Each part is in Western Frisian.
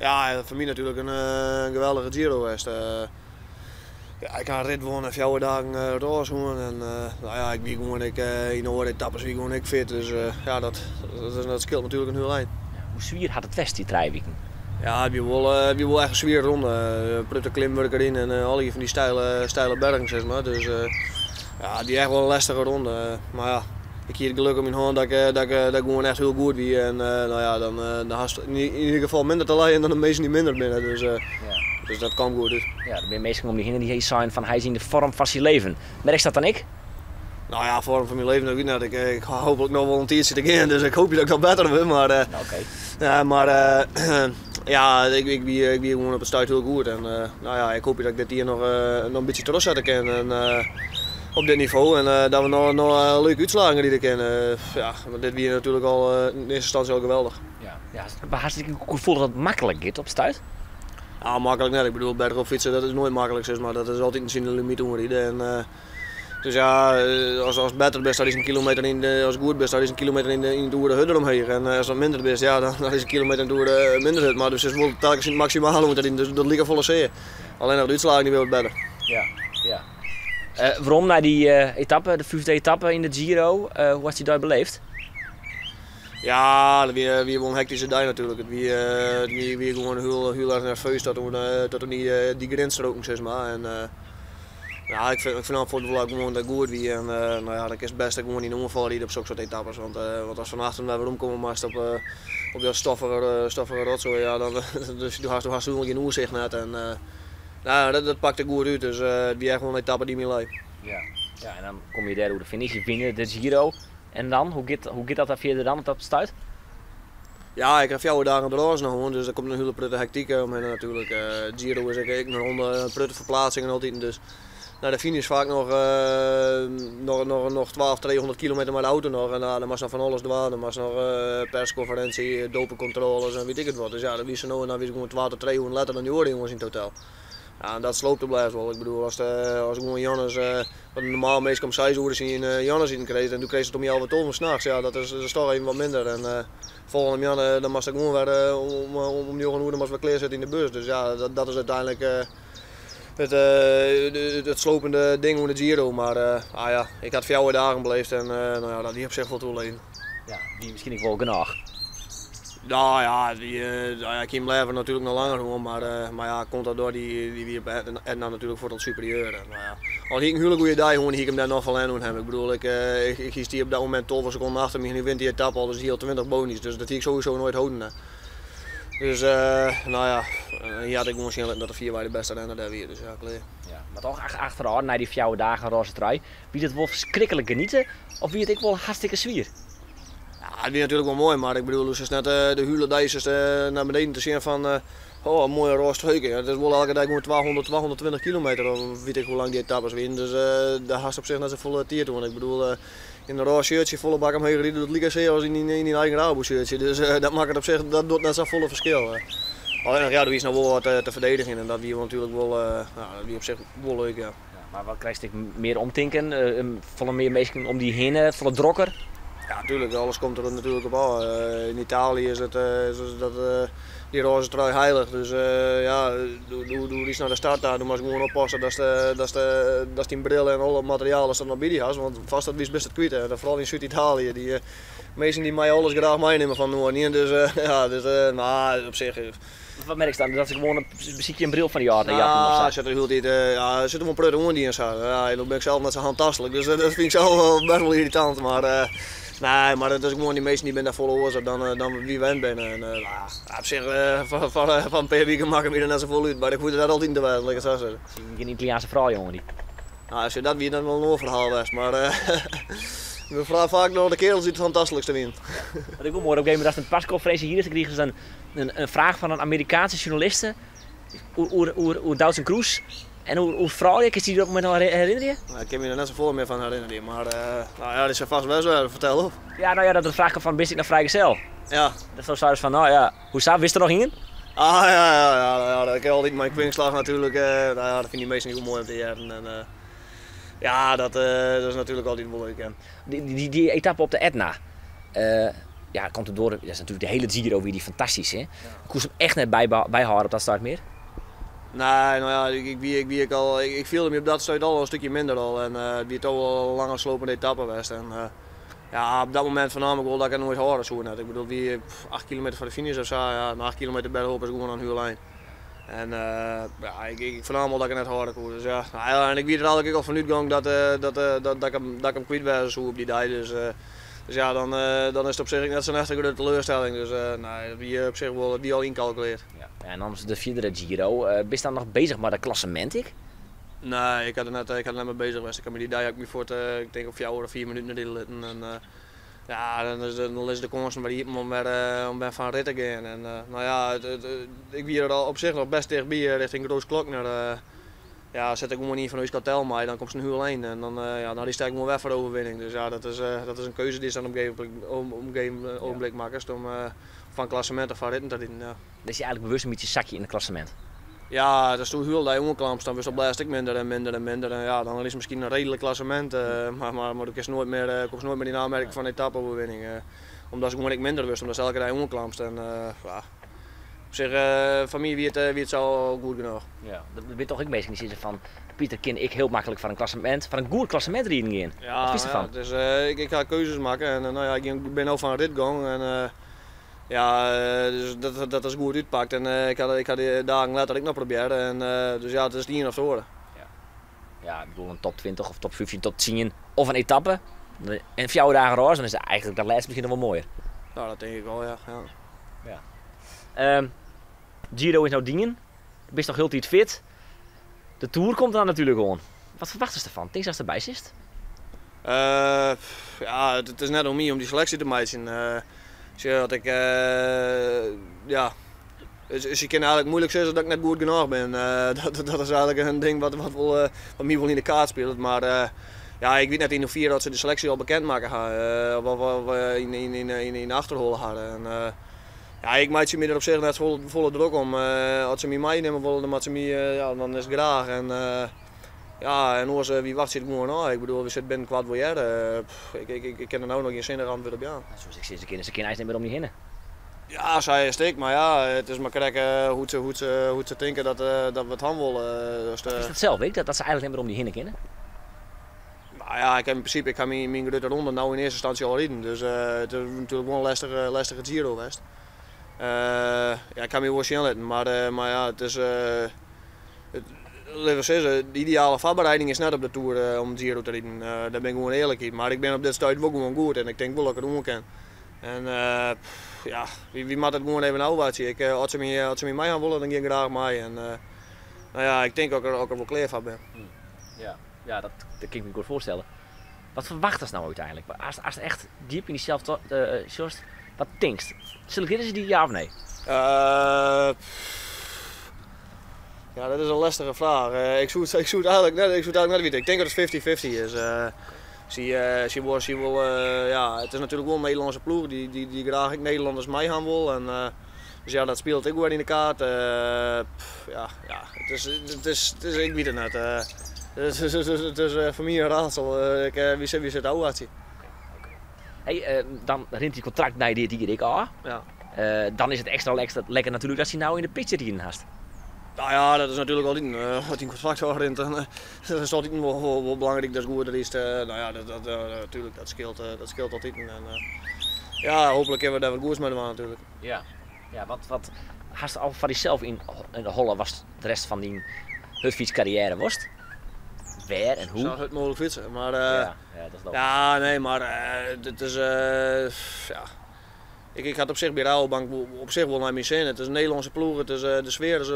Ja, foar my natuerlik in geweldige Giro west. Ja, ik ha in rit wûn en fjouwer dagen rôze hân. En no ja, ik wie gewoan ek yn de oare etappes wie gewoan ek fit. Dus ja, dat skeelt natuerlik in hiel ein. Hoe swier hat it west, dy trije wiken? Ja, it wie wol, it wie wol echt in swiere ronde. In protte klimwurk deryn en allegear fan dy steile, steile bergen, sis mar. Dus ja, it wie echt wol in lestige ronde. Mar ja, ik hie it geluk op myn hân dat ik, dat ik, dat ik gewoan echt hiel goed wie. En no ja, dan, dan hast yn ieder gefal minder te lijen dan de minsken dy't minder binne. Dus, dus dat kaam goed út. Ja, der binne minsken om dy hinne dy't seinen fan hy is yn de foarm fan syn leven. Merkst dat dan ek? No ja, foarm fan myn leven, dat wit ik net. Ik, ik ha hooplik noch wol in tiidsje te gean, dus ik hoopje dat ik noch better wurd. Mar, ja, mar ja, ik, ik, wie, ik wie gewoan op it stuit hiel goed. En no ja, ik hoopje dat ik dit jier noch, noch in bytsje trochsette kin. En, op dit nivo en dat we noch, noch leuke útslaggen ride kinne. Ja, want dit wie natuerlik al yn earste ynstânsje al geweldich. Ja, ja, hast it gefoel dat it maklik giet op it stuit? Ja, maklik net. Ik bedoel, berchop fytse dat is noait maklik, sis mar. Dat is altyd tsjin de limyt oanride. En, dus ja, as, as better bist, dan is in kilometer yn de, as goed bist, dan is in kilometer yn de, yn it oere hurder omheech. En as wat minder bist, ja, dan, dan is in kilometer yn it oere minder hurd. Mar dus is wol telkens yn it maksimale oan te riden, dus dat liket folle sear. Allinnich de útslaggen dy binne wat better. Ja, ja. Werom nei dy etappe, de fyfde etappe yn de Giro. Hoe hast dy dei beleefd? Ja, dat wie, wie wol in hektyske dei natuerlik. It wie, it wie, wie gewoan hiel, hiel erch nerveus tot oan, tot oan dy, dy grinsstroken, sis mar. En, ja, ik fyn, ik fyn it wol gewoan dat it goed wie. En no ja, dan kinst it bêste gewoan yn oanfal ride op soksoarte etappes. Want, want ast fan achteren wer weromkomme moatst op, op dat stoffige, stoffige rotsoai, ja, dan dus, do hast, do hast hielendal gjin oersicht net. En, no, dat, dat pakte goed út. Dus it wie echt wol in etappe dy't my lei. Ja. Ja, en dan komme je dêr oer de finish, je winne de Giro. En dan, hoe giet, hoe giet dat dan fierder dan op dat stuit? Ja, ik ha fjouwer dagen de rôze noch hân, dus der komt in hiele protte hektyk omhinne natuerlik. Giro is ek, ek in ronde, in protte ferplaatsingen altyd. Dus nei de finish faak noch, noch, noch, noch 12, 300 kilometer mei de auto noch. En dan moatst noch fan alles dwaan. Dan moatst noch perskonferinsje, dopingkontrôles en wit ik it wat. Dus ja, dan wie se no en dan wie se gewoan 2 tot 3 oeren letter dan dy oare jonges yn it hotel. Ja, en dat sloopt de blês wol. Ik bedoel, as, as gewoan Jannes, wat normaal minsken om 6 oere syn Jannes iten kreeg en doe kreeg it om healwei 12 nachts. Ja, dat is, dat is toch even wat minder. En volgende moarn dan moatst gewoan wer om, om, om 9 oere moatst wer klear sitte yn de bus. Dus ja, dat, dat is úteinlik it, it slopende ding oan de Giro. Mar ah ja, ik had 4 dagen beleefd en no ja, dat wie op sich wol te oerleven. Ja, wie miskien ek wol genôch. Nou ja, die, nou ja, ik hie him leaver natuerlik noch langer hân, mar, mar ja, Contador dy, dy wie op Etna natuerlik fuort al superieur. En, nou ja, al hie ik in hiele goede dei hân, hie ik him dêr noch ferlern oan him. Ik bedoel, ik, ik, ik hie stie op dat momint 12 sekonden achter my en hy wint dy etappe al, dus hie al 20 boni's. Dus dat hie ik sowieso noait holden. Dus, nou ja, hy hat ek gewoan sjen litten dat er fierwei de bêste renner dêr wie. Dus ja, klear. Ja, mar toch achterôf, nei dy 4 dagen rôze trui, wie dat wol ferskriklik geniete of wie it ek wol hartstikke swier? Ja, it wie natuerlik wol moai, mar ik bedoel, do sitst net de hiele dei sitst, nei beneden te sjen fan oh, in moaie rôze trui. It is wol elke dei gewoan 200, 220 kilometer, of wit ik hoe lang dy etappes wienen. Dus dêr hast op sich net safolle tiid oan. Ik bedoel, yn in rôze shirtsje folle bak omheech ride, dat liket sear as yn dyn eigen Rabo shirtsje. Dus dat makket op sich, dat docht net safolle ferskil. Allinnich ja, der wie noch wol wat te ferdedigjen en dat wie natuerlik wol, ja, dat wie op sich wol leuk, ja. Ja, mar wat krijst ek mear omtinken, folle mear minsken om dy hinne, folle drokker? Ja, tuerlik, alles komt der natuerlik op ôf. Yn Italië is it, is dat, dy rôze trui heilich. Dus ja, do, do, do rydst nei de start ta, do moatst gewoan oppasse datst, datst, datst dyn bril en al dat materiaal datst dat noch by dy hast, want foarst dat witst bist it kwyt. En foaral yn Súd-Italië, dy minsken dy meie alles graach meinimme fan Noarden. Dus ja, dus, mar op sich. Wat merkst dan? Dat se gewoan besykje in bril fan dy ôf te jatten of sa? Ja, sit der hieltyd, ja, der sit wol in protte oan dy en sa. Ja, no bin ik sels net sa handtastlik, dus dat fyn ik sels wol bêst wol irritant. Mar nee, mar it is gewoan, dy minsken dy binne dêr folle oars op dan, dan wy wend binne. En ja, op sich, foar in pear wiken makke my der net safolle út, mar ik hoech der net altyd te wêzen, lit ik it sa sizze. Gjin Italiaanse froulju oan dy? No, sjoch, dat wie dan wol in oar ferhaal west, mar we frage faak noch de kearels dy't it handtastlikste wienen. Wat ek wol moai, op in gegeven momint ast in perskonferinsje hiest, dan krigen se in fraach fan in Amerikaanske sjoernaliste oer, oer, oer Doutzen Kroes en oer, oer froulju. Kinst dy dat momint noch herinnerje? Nou, ik kin my der net safolle mear fan herinnerje, mar nou ja, dit sil fêst bêst wêze, fertel op. Ja, no ja, dat de fraach kwam fan, bist ek noch frijgezel? Ja. Dat seidest fan, no ja, hoe sa, wist der noch ien? Ah, ja, ja, ja, ja, dat kin altyd mei in kwinkslach natuerlik, nou ja, dat fine dy minsken hiel moai om te hearren. En, ja, dat, dat is natuerlik altyd wol leuk, ja. Dy, dy, dy etappe op de Etna. Ja, Contador, dat is natuerlik de hiele Giro wie dy fantastysk, hè? Koest him echt net byhâlde op dat stuit mear? Nee, no ja, ik wie, ik wie ek al, ik fielde my op dat stuit al in stikje minder al. En it wie toch wol in lange slopende etappe west. En ja, op dat momint fernaam ik wol dat ik it noait hâlde soe net. Ik bedoel, it wie 8 kilometer foar de finish of sa. Ja, en 8 kilometer berchop is gewoan in hiel ein. En ja, ik fernaam al dat ik it net hâlde koe. Dus ja, nou ja, en ik wie der eigentlik ek al fan útgong dat ik him kwyt wêze soe op dy dei. Dus ja, dan is it op sich ek net sa'n echte grutte teleurstelling. Dus nee, dat wie op sich wol, dat wie al ynkalkulearre. Ja. En dan de fierdere Giro. Bist dan noch beuzich mei dat klassemint ek? Nee, ik ha der net, ik ha der net mei beuzich west. Ik ha my dy dei ha ik my fuort, ik tink op 4 of 5 minuten ride litten. En ja, dan lizze de kânsen wer iepen om wer fan rit te gean. En no ja, ik wie der al op sich noch best tichtby richting Großglockner. Ja, set ik gewoan ien fan Euskaltel mei, dan komst in hiel ein en dan, ja, dan rydst gewoan wer foar de overwinning. Dus ja, dat is in keuze dy'tst dan op in gegeven ogenblik makkest om fan klassemint of fan ritten te riden. Ja. Dus je eigentlik bewust in bytsje sakje yn it klassemint? Ja, ast hiel dei oanklampst, dan wurdst op lêst ek minder en minder en minder. En ja, dan is it miskien in reedlik klassemint, mar do kinst noait mear, komst noait mear yn oanmerking foar in etappe-oerwinning. Omdatst gewoan ek minder wurdst, omdatst elke dei oanklampst. En ja, op sich, foar my wie it sa al goed genôch. Ja, der binne toch ek minsken dy't sizze fan, Pieter kin ek hiel maklik foar in klassemint, foar in goed klassemint riden gean. Ja, Wat fynst derfan? Ja, dus, ik ha keuzes makke en no ja, ik bin no fan rit gong en ja, dus dat is goed útpakt en ik ha dy dagen letter ek noch probearre en dus ja, it is it ien of it oare. Ja. Ja, ik bedoel in top 20 of top 15, top 10 of in etappe en 4 dagen rôze, dan is het eigentlik dat lêste miskien noch wol moaier. Nou, dat tink ik wol, ja. Ja. Ja. Giro is no dien, bist noch hieltyd fit. De Tour komt dan natuerlik oan. Wat ferwachtest derfan? Tinkst datst derby sitst? Ja, it is net oan my om dy seleksje te meitsjen. Sjoch, dat ik, ja, dus je kinne eigentlik moeilik sizze dat ik net goed genôch bin. Dat is eigentlik in ding wat my wol yn de kaart spilet. Mar ja, ik wit net yn hoefier dat se de seleksje al bekend makke ha, of yn de achterholle ha. En ja, ik meitsje my der op sich net folle drok om. As se my meinimme wolle, dan moatte se my, ja, dan is it graach. En ja, en oars, wie wachtsje it gewoan ôf. Ik bedoel, we sitte binnenkoart wol hear. Pff, ik kin der no noch gjin sinnich antwurd op jaan. Soest ek sizze kinne, se kinne eins net mear om dy hinne. Ja, sa is it ek, mar ja, it is mar krekt hoe't se tinke dat we it han wolle. Dus Is dat sels ek, dat se eigentlik net mear om dy hinne kinne? Nou ja, ik ha yn prinsipe, ik ha myn grutte ronde no yn earste ynstânsje al riden, dus it is natuerlik wol in lestige Giro west. Ja, ik ha my wol sjen litten, mar ja, it is, it, litte we sizze, de ideale foarbereiding is net op de Tour om Giro te riden. Dêr bin ik gewoan earlik yn, mar ik bin op dit stuit wol gewoan goed en ik tink wol dat ik it oan kin. En pff, ja, wy moatte it gewoan even ôfwachtsje. As se my mei ha wolle, dan gean ik graach mei. En nou ja, ik tink dat ik der wol klear foar bin. Ja, ja, dat kin ik my goed foarstelle. Wat ferwachtest no úteinlik? Ast echt djip yn dysels sjochst, wat tinkst? Selektearje se dy ja of nee? Ja, dat is in lestige fraach. Ik soe it eigentlik net witte. Ik tink dat it fifty-fifty is. Sy wol, ja, it is natuerlik wol in Nederlânske ploech dy't graach ek Nederlanners mei ha wol. En dus ja, dat spilet ek wer yn de kaart. Pff, ja, ja, it is, ik wit it net. It is foar my in raadsel. Wy sitte ôfwachtsje. Hey, dan rint dy kontrakt nei dit jier ek ôf. Ja. Dan is it ekstra lekker natuerlik dat sy no yn de picture riden hast. Nou ja, dat is natuerlik altyd, as dyn kontrakt ôfrint, dan dat is altyd wol belangryk dat it goed is. Nou ja, natuurlijk, dat skeelt altyd. En ja, hooplik kinne we dêr wat goeds mei dwaan natuerlik. Ja, ja, wat hast al foar dysels yn de holle watst de rest fan dyn hurdfytskarriêre wolst? Wêr en hoe? Sa hurd mooglik fytse, mar, Ja, ja, dat is logysk. Ja, nee, mar it is, ja. Ik had op sich by Rabobank op sich wol nei myn sin. It is in Nederlânske ploech, de sfear is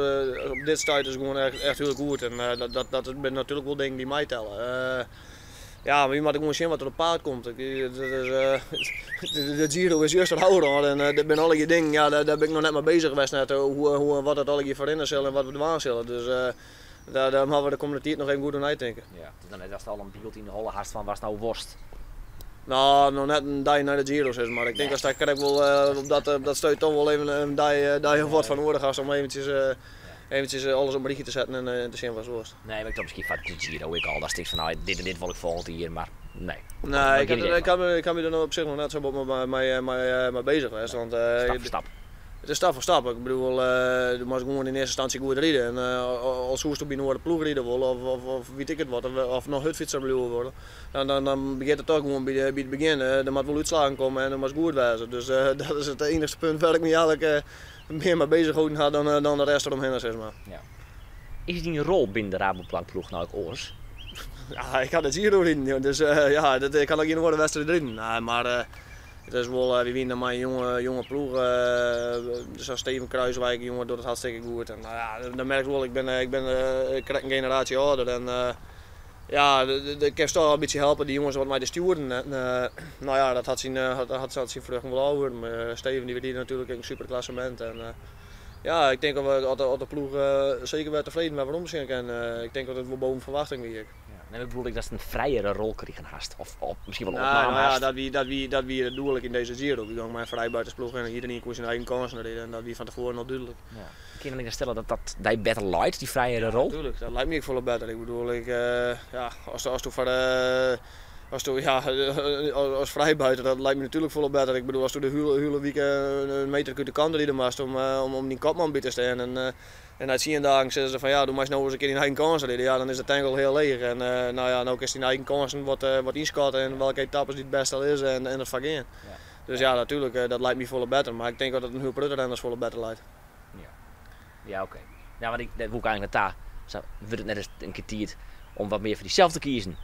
op dit stuit is gewoan echt hiel goed. En dat binne natuerlik wol dingen dy't meitelle. Ja, mar wy moatte gewoan sjen wat der op paad komt. De Giro is juster ôfrûne en der binne allegear dingen, ja, dêr bin ik noch net mei beuzich west net, hoe en wat dat allegear ferrinne sil en wat we dwaan sille. Dus dêr moatte we de kommende tiid noch even goed oer neitinke. Ja, it is noch net datst al in byld yn de holle hast fan watst no wolst. Nou, noch net in dei nei de Giro, sis mar. Ik tink datst dêr krekt wol op dat stuit toch wol even in dei of wat fan noadich hast om eventsjes eventsjes alles op in rychje te setten en te sjen watst wolst. Nee, mar ik tocht miskien foar de Giro ek al, datst tinkst fan no, dit en dit wol ik folgjend jier, mar nee. Nee, ik ha my der no op sich noch net sa bot mei bezich west, want Stap foar stap. It is stap foar stap. Ik bedoel, do moatst gewoan yn earste ynstânsje goed ride. En al soesto by in oare ploech ride wolle of wit ik it wat, of noch hurdfytser bliuwe wolle, dan begjint it toch gewoan by it begjin. Der moat wol útslaggen komme en do moatst goed wêze. Dus dat is it iennichste punt wêr't ik my eigentlik mear mei bezich holden ha dan de rest deromhinne, sis mar. Ja. Is dyn rol binnen de Rabobank ploech no ek oars? Ja, ik ha de Giro riden, dus ja, ik ha noch gjin oare wedstriid riden. Nee, mar it is wol, wy wiene dan mei in jonge, jonge ploech, sa Steven Kruijswijk, jonge docht it hartstikke goed. En ja, dan merkst wol, ik bin krekt in generaasje âlder en ja, ik kin toch in bytsje helpe dy jonges wat mei te stjoeren. En no ja, dat hat syn, hat syn fruchten wol ôfwurpen. Steven dy ried natuerlik ek in super klassemint en ja, ik tink dat de ploech seker wer tefreden wer werom sjen kin. Ik tink dat it wol boven ferwachting wie ek. Ja, nee, ik bedoel ek datst in frijere rol krigen hast, of miskien wol opnaam Nou ja, hast. dat wie it doel ek yn dizze Giro. Wy gongen mei in frijbuitersploech en iderien koe syn eigen kânsen ride en dat wie fan tefoaren al dúdlik. Ja. Kin dan ek dan stelle dat dat dy better leit, dy frijere rol? Ja, tuerlik, dat leit my ek folle better. Ik bedoel, ik, ja, asto foar de, asto, ja, as frijbuiter, dat leit my natuerlik folle better. Ik bedoel, asto de hiele wike in meter út de kant ride moatst om dyn kopman by te stean en En nei tsien dagen sizze se fan ja, do meist no ris in kear dyn eigen kânsen ride. Ja, dan is de tank al hiel leech. En no ja, no kinst dyn eigen kânsen wat ynskatte en welke etappes dy't it bêste lizze en derfoar gean. Dus ja, natuerlik, dat leit my folle better. Mar ik tink dat it in hiel protte renners folle better leit. Ja, ja oké. Ja, want ik, dêr woe ik eigentlik nei ta. Sa wurdt it net ris in kear tiid om wat mear foar dysels te kiezen?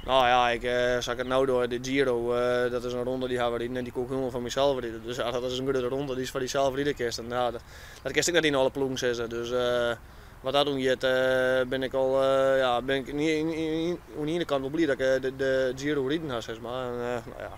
No ja, ik, sa ik it no doch, de Giro, dat is in ronde dy ha we riden en dy koe ik hielendal foar mysels ride. Dus ja, dat is in grutte ronde dy'tst foar dysels ride kinst. En ja, dat kinst ek net yn alle ploegen sizze. Dus wat dat oangiet bin ik al, ja, bin ik oan de iene kant wol bliid dat ik de Giro riden ha, sis mar. En no ja,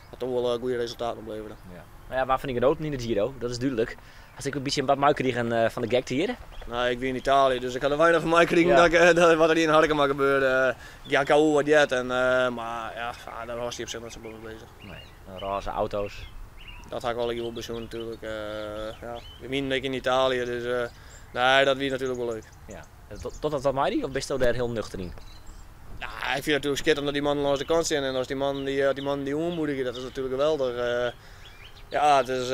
hat toch wol goede resultaten oplevere. Ja. No ja, wa fan dyn genoaten yn de Giro, dat is dúdlik. Hast ek in bytsje wat meikrigen fan de gekte hjir? No, ik wie yn Italië, dus ik ha der weinich fan meikrigen dat ik, dat, wat der yn Harkema gebeurde. Ja, ik ha wol wat heard, en, mar ja, dêr hâldst dy op sich net sa bot mei bezich. Nee, rôze auto's. Dat ha ik allegear wol besjoen natuerlik. Ja, we wienen ek yn Italië, dus nee, dat wie natuerlik wol leuk. Ja. Docht dat wat mei dy of bisto dêr hiel nuchter yn? Ja, ik fyn it natuerlik skitterend dat dy mannen lâns de kant stean en as dy mannen dy, dy mannen dy oanmoedigje, dat is natuerlik geweldich. Ja, it is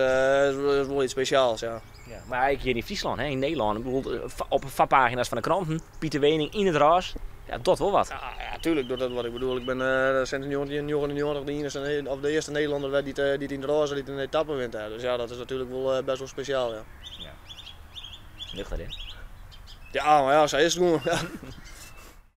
wol iets spesjaals, ja. Ja, mar ek hjir yn Fryslân, hè, yn Nederlân, ik bedoel, op de foarpagina's fan de kranten, Pieter Weening yn it rôs, ja, docht wol wat. Ja, ja, tuerlik docht dat wat. Ik bedoel, ik bin sinds 1999 de iennichste, of de earste Nederlanner wer dy't yn it rôs rydt en in etappe wint. Dus ja, dat is natuerlik wol best wol spesjaal, ja. Ja. Nuchter, hè? Ja, mar ja, sa is it gewoan.